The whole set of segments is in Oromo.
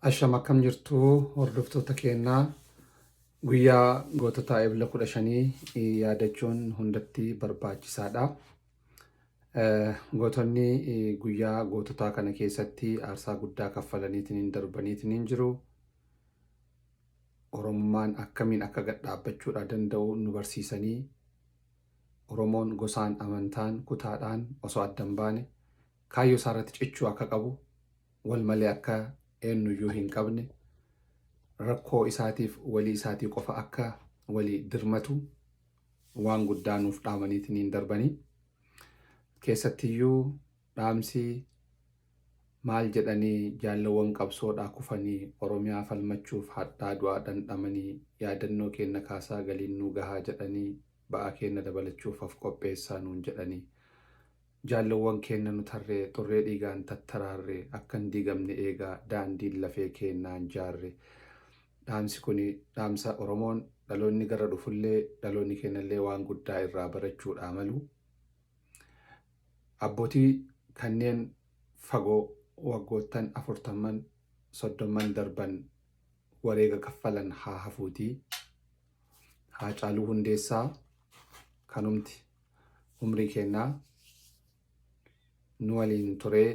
Asham akkam jirtu hordoftoota keenyaa guyyaa goototaa Ebla 15 yaadachuun hundatti barbaachisaadha. Gootonni guyyaa goototaa kana keessatti aarsaa guddaa kaffalaniitiin darbaniitiin jiru. Oromummaan akkamiin akka gad dhaabbachuudha danda'u nu barsiisanii Oromoon gosaan, amantaan, kutaadhaan osoo adda hin baane kaayyoo isaa irratti cichuu akka qabu, wal malee akka eenyuyyuu hin qabne, rakkoo isaatiif walii isaatii qofa akka walii dirmatu waan guddaa nuuf dhaamaniitiin darbanii. Keessattiyyuu dhaamsi maal jedhanii jaallawwan qabsoodhaa kufanii Oromiyaa falmachuuf hadhaa du'aa dhandhamanii yaadannoo keenna kaasaa galiin nuu gahaa jedhanii ba'aa keenna dabalachuuf of qopheessaa nuun jedhanii jaallawwan keenna nu tarree xurree dhiigaan tattaraarre akka hin diigamne eegaa daandiin lafee keennaan jaarre. Dhaamsi kuni dhaamsa Oromoon dhaloonni gara dhufullee dhaloonni keennallee waan guddaa irraa barachuudhaa malu. Abbootii kanneen fagoo waggoottan afurtamman soddomman darban wareega kaffalan haa hafuutii. Haacaaluu Hundeessaa kanumti umrii keennaa nu waliin turee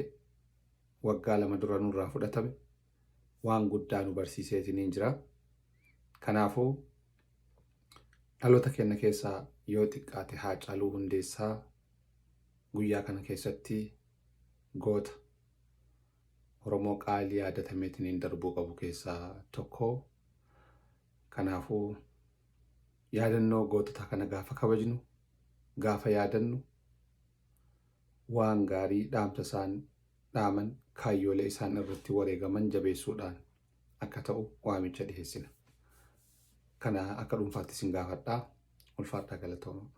waggaa 2 dura nurraa fudhatame waan guddaa nu barsiiseetiniin jira. Kanaafuu dhaloota keenya keessaa yoo xiqqaate Haacaaluu Hundeessaa guyyaa kana keessatti goota Oromoo qaalii yaadatameetiniin darbuu qabu keessaa tokko. Kanaafuu yaadannoo gootota kana gaafa kabajnu, gaafa yaadannu waan gaarii dhaamsa isaan dhaaman kaayyoolee isaan irratti wareegaman jabeessuudhaan akka ta'u waamicha dhiheessina. Kana akka dhuunfaatti isin gaafadha. Ulfaadhaa galatoomaa.